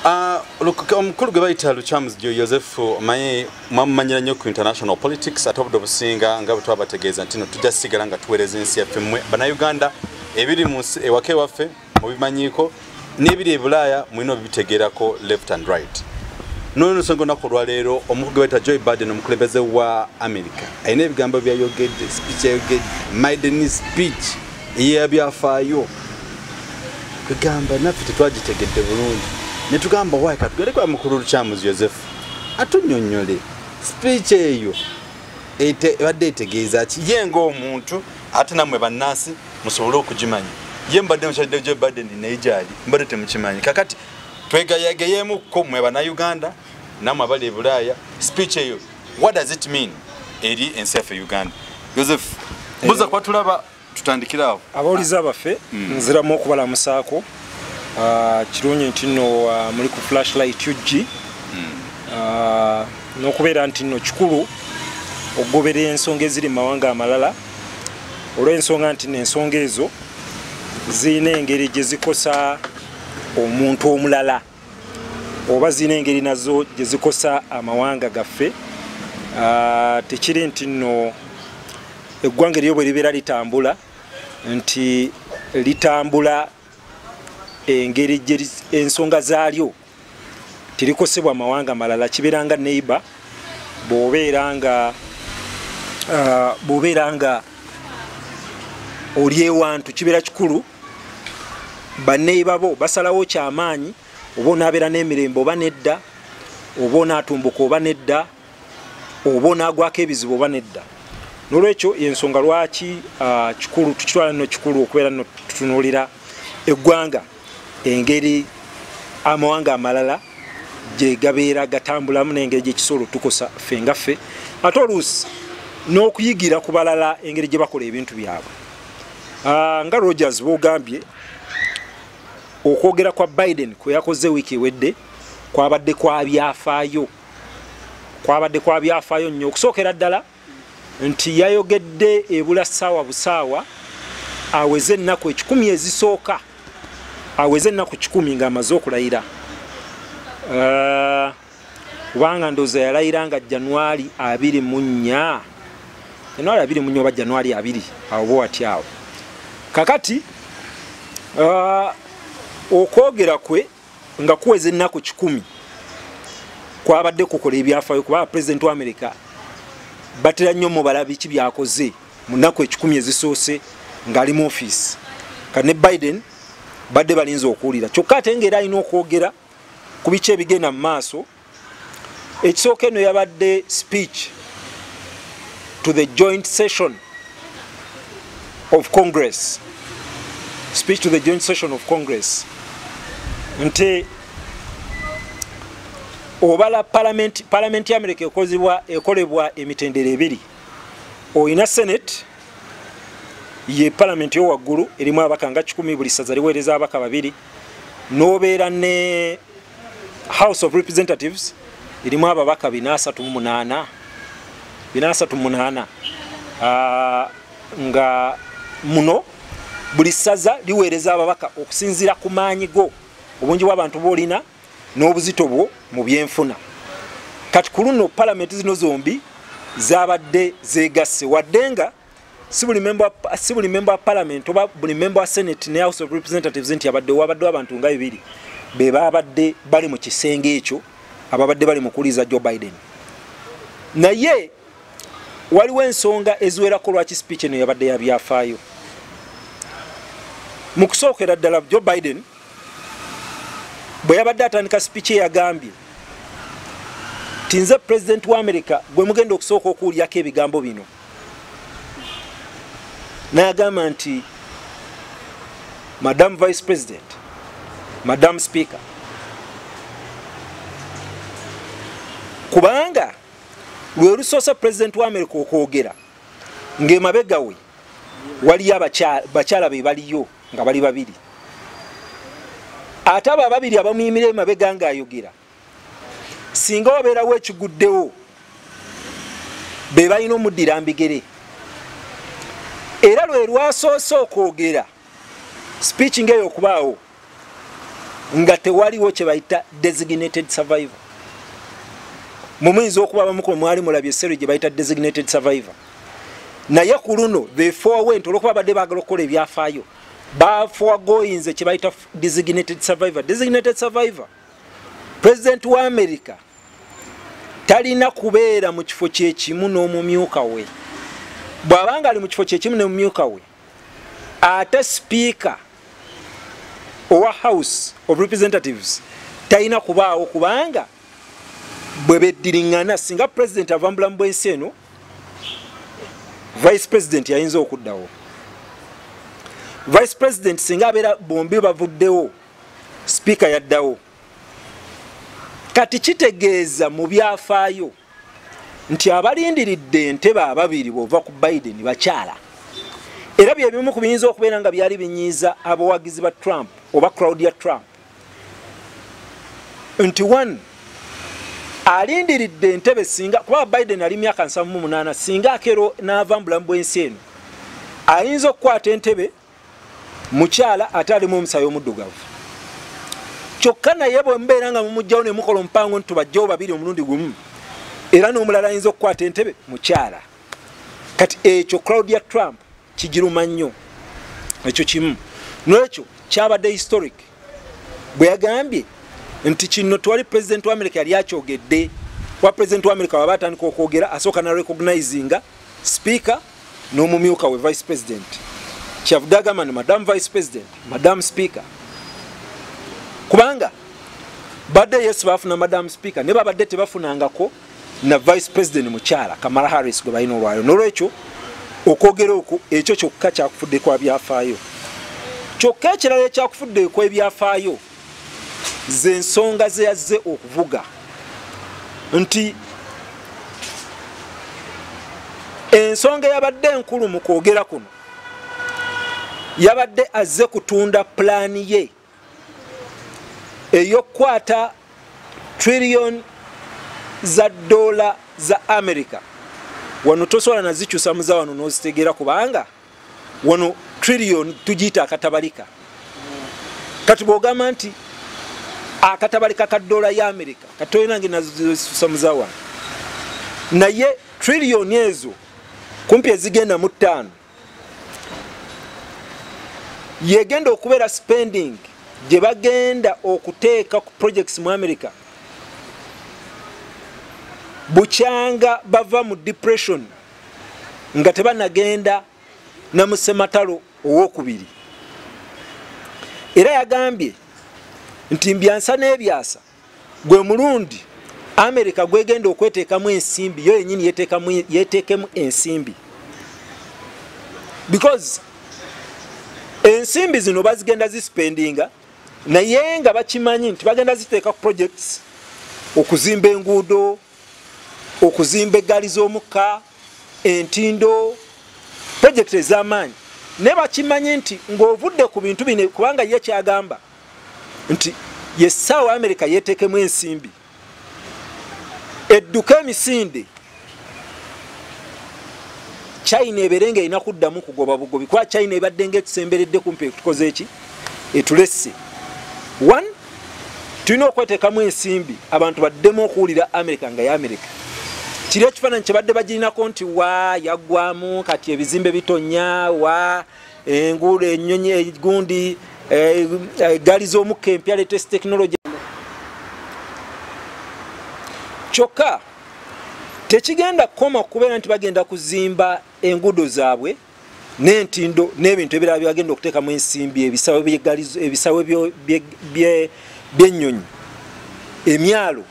Omukulu gwe bayita Lukyamuzi Joseph, omanyi mwamumanyira nnyo ku international politics, ate obudde obusinga nga bwe twabategeeza nti no tujja sigala nga tuweereza ensi yaffe. Mmwe Bannayuganda, ebiri mu nsi ewaka ewaffe mubimanyiiko, n'ebiri e Bulaaya mulina obibitegeerako left and right. Nono nsonga, olunaku olwaleero omukulu gwe bayita Joe Biden, omukulembeze wa America, alina ebigambo byayogedde, speech yayogedde, maiden speech eyabyafaayo. Kwegamba naffe tetwagitegedde bulungi, netugamba wayi katugende kwa mukulu Lukyamuzi Joseph atunnyonnyole speech eyo ebadde etegeeza ki ye ng'omuntu, ate nammwe bannansi musobole okugimanya. Ye mbadde mukyadde Joe Biden naye gyali mbadde temukimanyi. Kakati twegayegeyeemukko mmwe Bannayuganda nammwe abali e Bulaaya, speech eyo, what does it mean eri ensi yaffe Uganda? Joseph, buza kuba tulaba tutandikire awo. Abawuliza baffe, nziramu okubalamusaako. Kirungi nti nno muli ku Flashlight UG, n'okubeera nti nno kikulu okugoberera ensonga eziri mu mawanga amalala, olw'ensonga nti nno ensonga ezo zirina engeri gye zikosa omuntu omulala oba zirina engeri nazo gye zikosa amawanga gaffe. Tekiri nti nno eggwanga eryo bwe libeera litambula nti litambula engeri ensonga zaalyo terikosebwa mawanga malala. Kibeera nga neighbor, bw'obeera nga oli ewantu, kibeera kikulu baneighbor bo basalawo kyamaanyi oba onaabeera n'emirembe oba nedda, oba onaatumbuka oba nedda, oba onaagwako ebizibu oba nedda. Nolwekyo ensonga lwaki kikulu, tukitwala nno kikulu okubeera nno tutunuulira eggwanga, engeri amawanga amalala gye gabeera gatambulamu n'engeri gyekisobola otukosa ffe nga ffe, ate oluusi n'okuyigira ku balala engeri gye bakola ebintu byabwe. Nga Rogers bwogambye, okwogera kwa Biden kwe yakoze wiiki ewedde kwabadde kwa byafaayo, kwabadde kwa byafaayo nnyo. Okusookera ddala nti yayogedde ebula ssaawa busaawa aweze ennaku 100 ezisooka, aweze ennaku 100 ng'amaze okulayira, kubanga ndowooza yalayira nga January 24, January 24 oba January 2 awo bo wati awo. Kakati okwogera kwe nga kuweza ennaku 100 kwabadde kukola ebyafaayo, kuba pulezidenti wa America batera nnyo mubala biki byakoze mu nnaku 100 ezisoose ng'ali mu ofiisi. Kati ne Biden badde balinza okuwulira, kyokka ate ng'era alina okwogera ku biki ebigenda mu maaso. Ekisooka, eno yabadde speech to the joint session of Congress, speech to the joint session of Congress, nti obala parliament. Parliament ya America ekozibwa, ekolebwa emitendera ebiri. Oyina Senate, ye parliament yo waggulu, erimu ababaka nga 100, buli ssaza liweereza ababaka babiri. N'obeera ne House of Representatives, erimu ababaka 438, 438, nga muno buli ssaza liweereza ababaka okusinziira ku maanyi go, obungi bw'abantu b'olina n'obuzito bwo mu byenfuna. Kati ku luno palamenti zino zombi zabadde zeegasse, wadde nga si buli member wa parliament oba buli member wa Senate ne House of Representatives nti abadde, wabadde abantu nga bibiri be babadde bali mu kisenge ekyo ababadde bali mu kuwuliriza Joe Biden. Naye waliwo ensonga eziwerako lwaki speech eno yabadde ya byafaayo. Mu kusookera ddala, Joe Biden bwe yabadde atandika speech ye yagambye ti, "Nze president wa America gwe mugenda okusooka okuwulyako ebigambo bino." N'agamba nti, "Madam Vice President, Madam Speaker," kubanga lwe lusoose president wa America okwogera ng'emabega we waliyo bakyala be baliyo nga bali babiri, ate abo ababiri abamuyimira emabega ng'ayogera, singa wabeerawo ekiguddewo be balina omuddira mbigere. Era lwe lwasoose okwogera speech ng'eyo okubaawo nga tewaliwo kye bayita designated survivor. Mumuyinza okuba abamu mwali mulabye seri gye bayita designated survivor, naye ku luno they forewent olwokuba badde baagala okukola ebyafaayo, baforegoyinze kye bayita designated survivor. Designated survivor, president wa America talina kubeera mu kifo kyekimu n'omumyuka we. Bw'abanga ali mu kifo kyekimu n'omumyuka we, ate speaker owa House of Representatives talina kubaawo, kubanga bwe beddiriŋŋana singa president ava mu bulamu bw'ensi eno, vice president yayinza okuddawo. Vice president singa abeera bombi bavuddewo, speaker yaddawo. Kati kitegeeza mu byafaayo nti abalindiridde entebe ababiri bw'ova ku Biden bakyala. Era bye bimu ku biyinza okubeera nga byali binyiiza abawagizi ba Trump oba crowd ya Trump, nti one alindiridde entebe singa kuba Biden ali myaka 78, singa akero n'ava mu bulamu bw'ensi eno ayinza okukwata entebe mukyala ate alimu omusaayi omuddugavu. Kyokka naye bwe mubeera nga mumuggyawo ne mukola omupango nti tubajjewo babiri omulundi gumu, era n'omulala ayinza okukwata entebe mukyala. Kati ekyo crowd ya Trump kigiruma nnyo. Ekyo kimu. N'ekyo kyabadde historic bwe yagambye nti kino twali president wa America yali akyogedde. Wa president wa America waba atandika okwogera asooka na recognizinga speaker n'omumyuka we vice president. Kyavudde agamba nti madam vice president, madam speaker, kubanga badde yesu bafuna madam speaker ne babadde tebafunangako na vice president mukyala Kamala Harris gwe balina olwayo. N'olwekyo okwogera okwo ekyo kyokka kyakufudde kwa byafaayo. Kyokka ekirala ekyakufudde ku ebyafaayo ze nsonga ze yazze okuvuga, nti ensonga eyabadde enkulu mu kwogera kuno yabadde azze kutunda pulaani ye ey'okukwata trillion za dola za America. Wano tosobola nazikyusa muza wano n'ozitegeera, kubanga wano trillion tugiyita akatabalika. Kati bw'ogamba nti akatabalika ka dola ya America, kati olina nge nazikyusa muza wano, naye trillion ezo kumpi ezigenda mu 5 yegenda okubeera spending gye bagenda okuteeka ku projects mu America bukyanga bava mu depression nga tebanagenda na musematalo owokubiri. Era yagambye nti mbyansa n'ebyasa gwe mulundi America gwegenda okweteekamu ensimbi yo yennyini, yeteekemu ensimbi, because ensimbi zino bazigenda zispendinga naye nga bakimanyi nti bagenda ziteeka ku projects, okuzimba enguudo, okuzimba eggaali z'omukka, entindo, project ez'amaanyi. Naye bakimanyi nti ng'ovudde ku bintu bino, kubanga ye kyagamba nti yessaawa America yeeteekemu ensimbi edduka emisinde, China ebeere nga erina kuddamu kugoba bugobi, kuba China ebadde ng'etusemberedde kumpi etukoze eki etulesse. One, tulina okweteekamu ensimbi abantu baddemu okuwulira America nga ya America. Kiri ekifaananyi kye badde bagirinako nti wa yaggwamu kati ebizimbe bitonya, wa enguudo, ennyonyi, egundi, eggaali z'omukka empya, latest technology. Kyokka tekigenda kukoma kubeera nti bagenda kuzimba enguudo zaabwe n'entindo n'ebintu ebirala byebagenda okuteekamu ensimbi, ebisawe by'ennyonyi, emyalo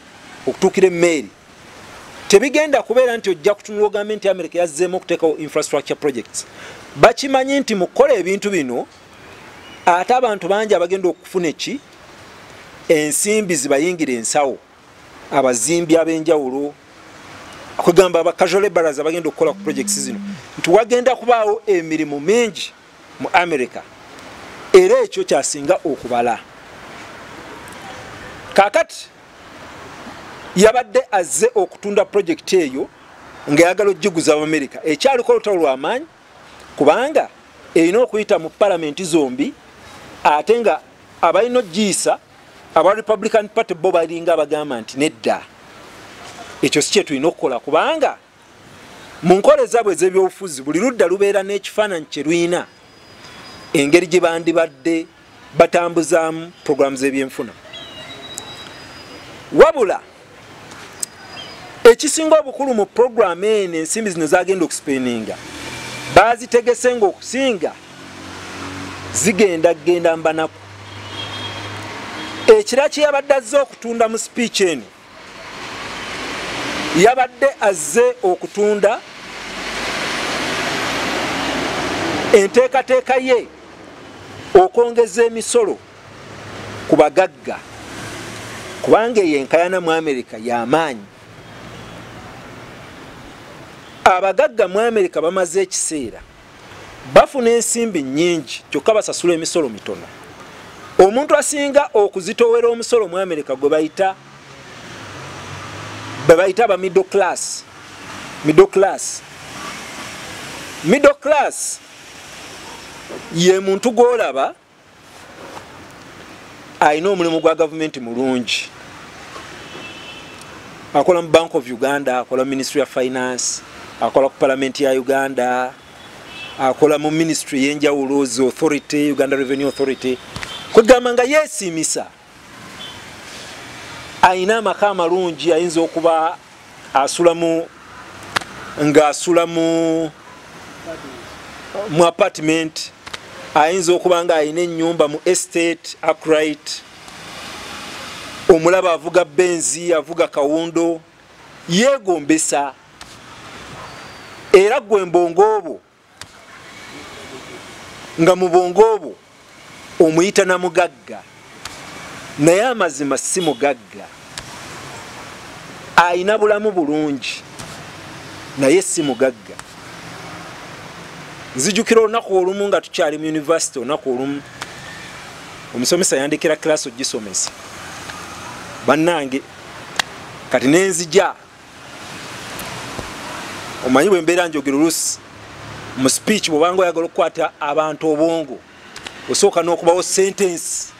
okutuukira emmeeri. Tebigenda kubeera nti ojja kutunula ogambe nti America yazzeemu okuteekawo infrastructure projects. Bakimanyi nti mu kukola ebintu bino ate abantu bangi abagenda okufuna eki ensimbi zibayingira ensawo, abazimbi ab'enjawulo, kugamba aba casual laborers abagenda okukola ku projects zino, nti wagenda kubaawo emirimu mingi mu America, era ekyo kyasinga okubala. Kaakati yabadde azze okutunda project eyo ng'ayagala okugiguza Abamerika. Ekyaliko olutalo lw'amaanyi kubanga erina okuyita mu palamenti zombi, ate nga abalina okugiyisa Aba Republican Party bo balinga bagamba nti nedda, ekyo si kye tulina okukola, kubanga mu nkola ezaabwe ez'ebyobufuzi buli ludda lubeera n'ekifaananyi kye luyina engeri gye bandibadde batambuzaamu puroguramu z'ebyenfuna. Wabula ekisinga obukulu mu puroguramu eno, ensimbi zino zagenda okuspeninga bazitegese ng'okusinga zigenda genda mbanaku. Ekira kye yabadde azze okutunda mu speech eno, yabadde azze okutunda enteekateeka ye okwongeza emisolo ku bagagga, kubanga eyo enkayana mu Amerika y'amaanyi. Abagagga mu Amerika bamaze ekiseera bafuna ensimbi nnyingi, kyokka basasula emisolo mitono. Omuntu asinga okuzitowera omusolo mu Amerika gwe bayita aba middle class. Middle class, middle class ye muntu gw'olaba alina omulimu gwa gavumenti mulungi, akola mu Bank of Uganda, akola mu Ministry of Finance, akola ku Parliament ya Uganda, akola mu ministry y'enjawulo zi authority, Uganda Revenue Authority. Kwegamba nga yeesiimisa, ayina amaka amalungi, ayinza okuba asula mu apartment, ayinza okuba nga ayina ennyumba mu estate upright, omulaba avuga Benzi, avuga kawundo, yeegombesa. Era gwe mbongo obwo, nga mu bwongo obwo omuyita na mugagga, naye amazima si mugagga. Ayina bulamu bulungi naye si mugagga. Nzijukira olunaku olumu nga tukyali mu university, olunaku olumu omusomesa yandikira class ogisomesa, bannange kati nenzija, omanyi bwe mbeera njogera oluusi mu speech, bw'obanga oyagala okukwata abantu obwongo osooka n'okubawo sentence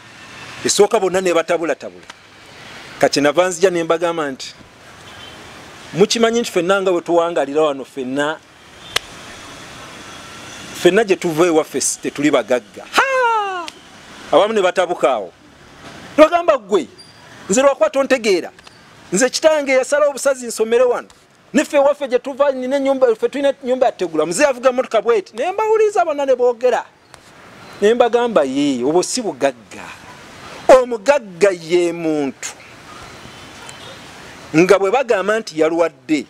esooka bonna ne batabulatabula. Kati nava nzija ne mbagamba nti mukimanyi nti ffenna nga bwe tuwangalira wano, ffenna gye tuva ewaffe tetuli bagagga. Abamu ne batabuka awo, bagamba ggwe nze lwakuba tontegeera, nze kitange yasalawo obusazi nsomere wano, niffe ewaffe gye tuva nina ennyumba, ffe tulina ennyumba yategula, muzeeyi avuga mmotoka bweti. Ne mbawuliriza bonna ne boogera, ne mbagamba ye obwo si bugagga. Omugagga ye muntu nga bwe bagamba nti yalwadde,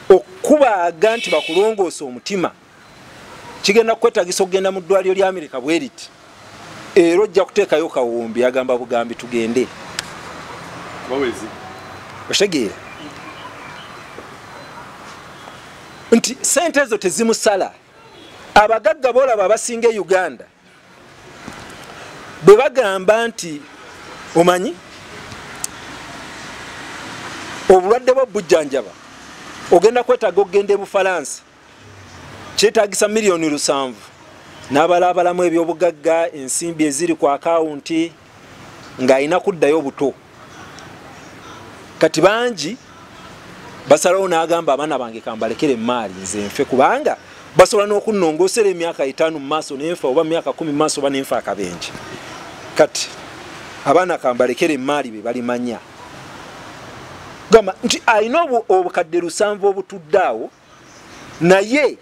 okubaaga nti bakulongoosa omutima kigenda kukwetagisa okugenda mu ddwaliro lya Amerika bwe riti, era ojja kuteekayo kawumbi. Agamba bugambi tugende. Otegeera nti sente ezo tezimusala. Abagagga boolaba abasinga e Uganda bwe bagamba nti omanyi obulwadde bwo bujjanjaba, ogenda kwetaaga okugenda e Bufalansa, kyetaagisa 7,000,000, n'abalaabalamu ebyobugagga, ensimbi eziri ku akawunti, ng'alina kuddayo buto. Kati bangi basalawo n'agamba abaana bange kambalekere emaali nze nfe, kubanga basobola n'okunnongoosera emyaka 5 mu maaso nenfa, oba myaka 10 mu maaso oba nenfa akabenje. Kati abaana kambalekere emaali be balimanya. Gamba nti alina obukadde 7 obutudde awo, naye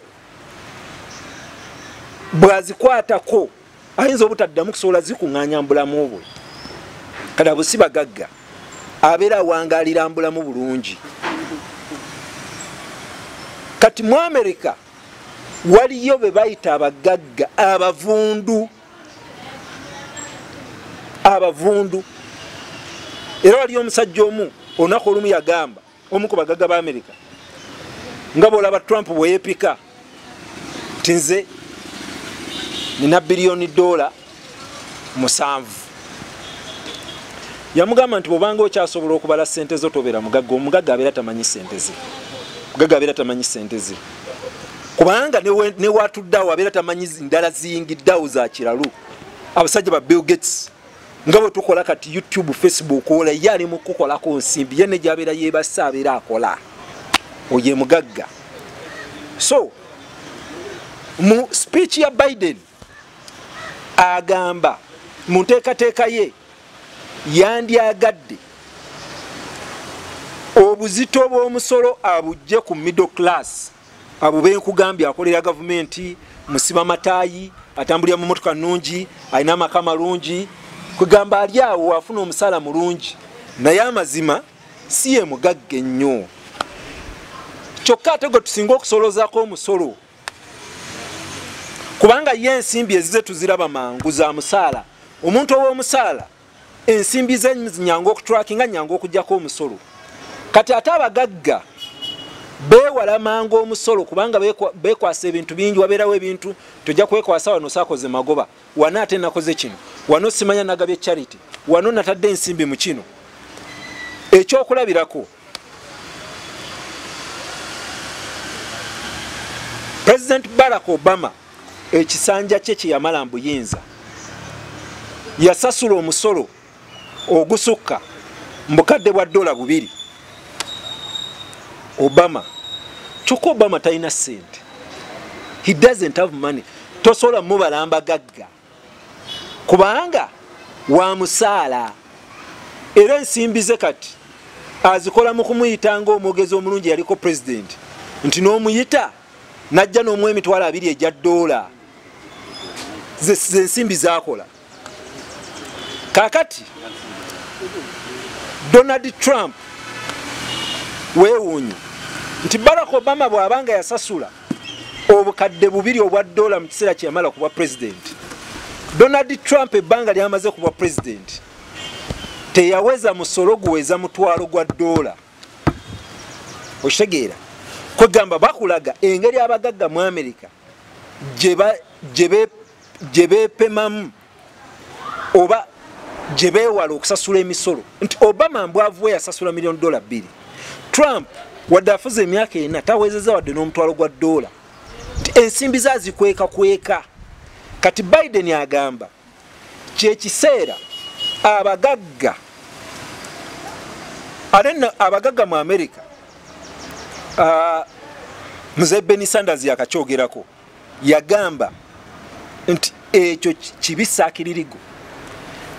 bw'azikwatako ayinza obutaddamu kusobola zikuŋŋaanya mu bulamu bwe. Kati abo si bagagga, abeera awangaalira mu bulamu bulungi. Kati mu Amerika waliyo be bayita abagagga abavundu, abavundu. Era waliyo omusajja omu olunaku olumu yagamba, omu ku bagagga ba Amerika, nga bw'olaba Trump bwe yeepika nti nze nina $7 billion. Yamugamba nti bw'obanga okyasobola okubala ssente zo tobeera mugagga. Omugagga abeera tamanyi ssente ze, omugagga abeera tamanyi ssente ze, kubanga ne watudde awo abeera tamanyi ndala ziyingiddeawo za kiralu. Abasajja ba Bill Gates nga bwe tukola kati YouTube, Facebook, ola ye ali mu kukolako nsimbi, ye ne gy'abeera yeebasa abeera akola, oye mugagga. So mu speech ya Biden agamba mu nteekateeka ye yandyagadde obuzito bw'omusolo abujje ku middle class, abo benkugambye akolera gavumenti, musiba mataayi, atambulira mu motoka nnungi, alina amaka malungi, kugamba ali awo afuna omusaala mulungi, naye amazima si ye mugagga ennyo. Kyokka ate gwe tusinga okusolozaako omusolo, kubanga ye ensimbi ezize tuziraba mangu za musaala. Omuntu ow'omusaala ensimbi ze nyangu okutrackinga, nyangu okuggyako omusolo. Kati ate abagagga beewala mangu omusolo kubanga beekwasa ebintu bingi, wabeerawo ebintu tojja kwekwasa wano saakoze magoba, wano ate nakoze kino, wano simanya nagabye charity, wano natadde ensimbi mu kino. Ekyokulabirako, President Barack Obama ekisanja kye kye yamala mbuyinza yasasula omusolo ogusukka mu bukadde bwa $2. Obama, kyokka Obama talina ssente, he doesn't have money. Tosobola mubalamba gagga kubanga wa musaala, era ensimbi ze kati azikola mu kumuyita ng'omwogezi omulungi yaliko president, nti n'omuyita najja n'omuwa $20,000 egya ze ensimbi zaakola. Kaakati Donald Trump weewuunye nti Barack Obama bw'abanga yasasula obukadde $2 obwa mu kiseera kye yamala kuba president, Donald Trump ebbanga lyamaze kuba president teyaweza musolo guweza $1,000. Okitegeera? Kwegamba bakulaga engeri abagagga mu Amerika gye beepemamu oba gye beewala okusasula emisolo. Nti Obama mbwavu we yasasula $2 million. Trump wadde afuze emyaka 4 tawezezza wadde n'$1,000. Nti ensimbi ze azikweka kweka. Kati Biden agamba kyekiseera abagagga, ate nno abagagga mu Amerika, Mzee Bernie Sanders yakakyogerako, yagamba nti ekyo kibisa akiririgo.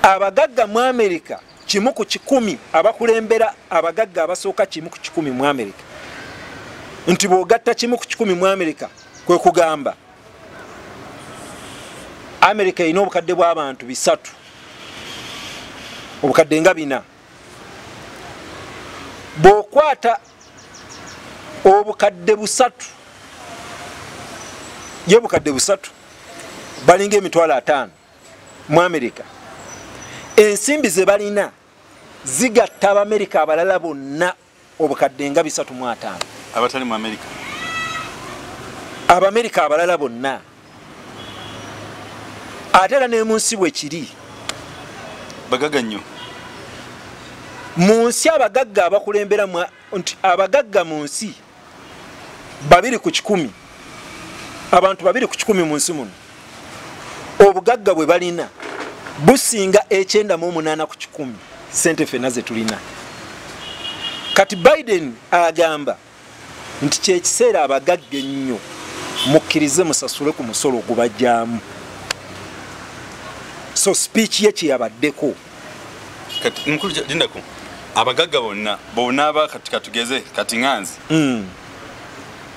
Abagagga mu Amerika 1 ku 100, abakulembera abagagga abasooka 1 ku 100 mu Amerika, nti bw'ogatta 1 ku 100 mu Amerika kwe kugamba Amerika erina obukadde bw'abantu 3, obukadde nga 4. Bw'okwata obukadde 3, ye bukadde 3 balinga 50,000 mu Amerika, ensimbi ze balina zigatta Abamerika abalala bonna obukadde nga 350 abatali mu Amerika, Abamerika abalala bonna. Ate era ne mu nsi bwe kiri, bagagga nnyo mu nsi. Abagagga abakulembera nti abagagga mu nsi 2 ku 100, abantu 2 ku 100 mu nsi muno obugagga bwe balina businga 98 ku 100 sente ffenna ze tulina. Kati Biden agamba nti kyekiseera abagagga ennyo mukkirize musasule ku musolo ogubajjamu. So speech ye kyeyabaddeko. Kati mukulu lindako, abagagga bonna bonaaba kati katugeze kati nganzi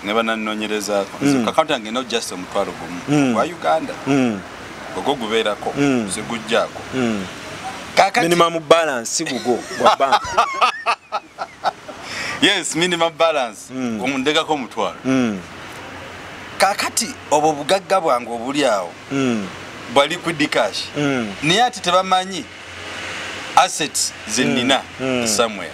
ne banannoonyerezaako, kakauti yange no just $1,000 gwa Uganda, ogwo gubeerako sigujjaako. Minimum balance gugo gwa bank. Yes, minimum balance omundegako $1,000. Kakati obwo bugagga bwange obuli awo bwa liquid cash, naye ate tebamanyi assets zenina somewhere.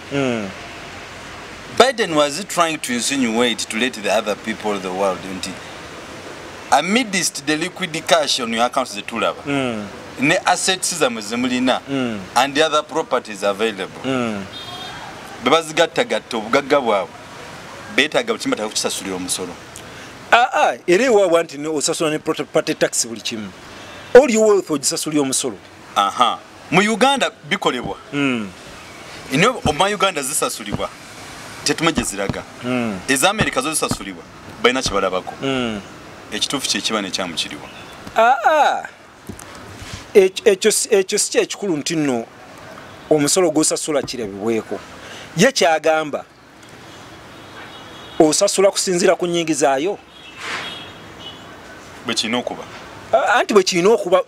Biden was trying to insinuate to let the other people of the world nti amidst the liquid cash on your accounts zetulaba ne assets zammwe zemulina and the other properties available, bebazigattagatta obugagga bwabwe beetaaga buli kimu kukisasulira omusolo. Era ewaabwe nti osasula ne property tax buli kimu. All your wealth ogisasulira omusolo. Aha. Mu Uganda bikolebwa. Ino mu Uganda zisasulibwa. Tetumeje ziraga. Eza America zo zisasulibwa. Balina kyebalabako. Ekituufu kye kiba nekyamukiriwa. Ekyo si kyekikulu nti nno omusolo gw'osasula kirabibweko. Ye kyagamba osasula kusinziira ku nnyingizaayo. Bwe kirina okuba. Anti bwe kirina okuba,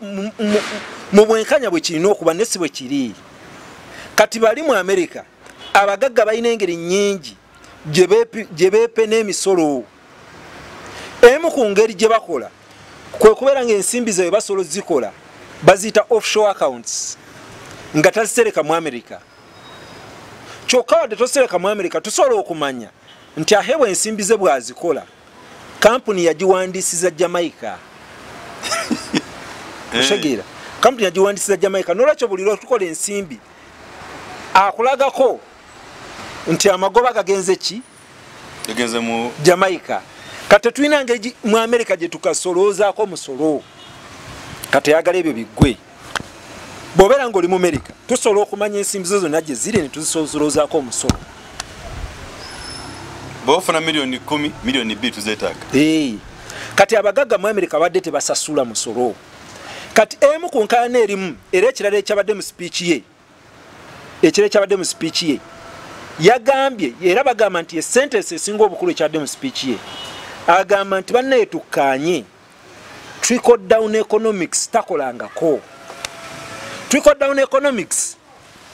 mu bwenkanya bwe kirina okuba, ne si bwe kiri. Kati bali mu America abagagga balina engeri nnyingi gye beepe n'emisolo. Emu ku ngeri gye bakola kwe kubeera ng'ensimbi zaabwe basobola ozikola, baziyita offshore accounts, nga tazitereka mu America. Kyokka wadde tosereka mu America, tusobola okumanya nti aheebwa ensimbi ze bw'azikola, kampuni yagiwandiisiza Jamaica. Otegeera? Kampuni yagiwandiisiza Jamaica. N'olwekyo buli lwe tukola ensimbi akulagako nti amagoba gagenze ki? Gagenze mu Jamaica. Kati tetulina ngeri mu America gye tukasoloozaako musolo. Kati ayagala ebyo biggwe. Bw'obeera ng'oli mu America, tusobola okumanya ensimbi zo zonna gye ziri ne tuzisoloozaako omusolo. Bw'ofuna 10 million, 2 million tuzeetaaga. Kati abagagga mu America badde tebasasula musolo. Kati emu ku nkaayana erimu era ekirala ekyabadde mu speech ye, ekirala ekyabadde mu speech ye, yagambye, era bagamba nti esentence esinga obukulu ekyabadde mu speech ye, agamba nti bannaye tukkaanye, trickle down economics takolangako. Trickle down economics,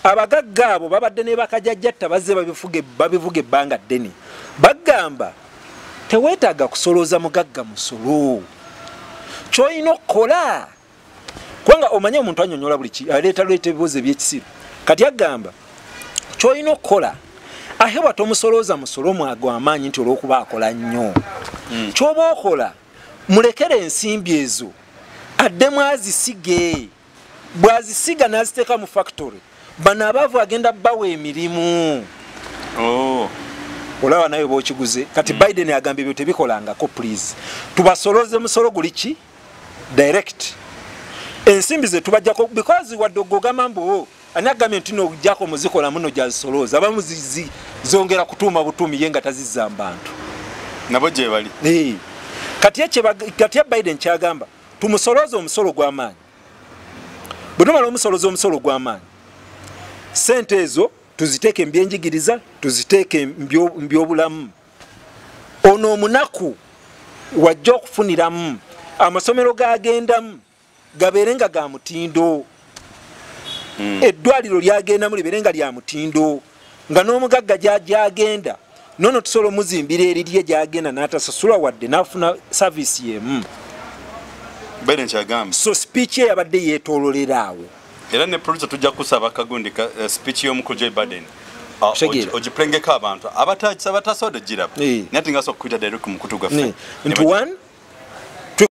abagagga abo babadde ne bakajajjatta bazze babivuga ebbanga ddene. Bagamba teweetaaga kusolooza mugagga musolo. Ky'olina okukola, kubanga omanye omuntu annyonnyola buli ki, aleeta leeta ebibuuzo ebyekisiru. Kati agamba ky'olina okukola, ahebwa tomusolooza musolo mwagwamaanyi nti olw'okuba akola nnyo. Ky'oba okola, mulekere ensimbi ezo addemu azisige. Bw'azisiga n'aziteeka mu factory, bano abaavu agenda bawa emirimu. Olaba nawe bw'okiguze. Kati Biden agamba ebyo tebikolangako, please tubasoloze musolo guli ki? Direct. Ensimbi ze tubajjako, because wadde ogamba mbu ani agambye nti nojjako muzikola muno gyazisolooza, abamu zongera kutuuma butuumi ye nga tazizza mu bantu. Nabo gye bali. Kati ye Biden kyagamba, tumusolooze omusolo gw'amaanyi. Bwe tumala omusoloza omusolo gw'amaanyi, sente ezo tuziteeke mu byenjigiriza, tuziteeke mu byobulamu. Ono omunaku wajja okufuniramu, amasomero gagendamu gabeere nga ga mutindo, eddwaliro lyagendamu libeere nga lya mutindo, nga n'omugagga gyagenda nono tusobola omuzimbira erirye gyagenda n'atasasula wadde n'afuna service y'emu. Biden kyagamba. So speech ye yabadde yeetoololera awo. Era ne producer tujja kusaba akagundi ka speech y'omukulu Joe Biden. Otegeera. Ogipulengeko abantu abatasobodde giraba. Naye ate nga asobola okuyita direct ku mukutu gwaffe. Nti one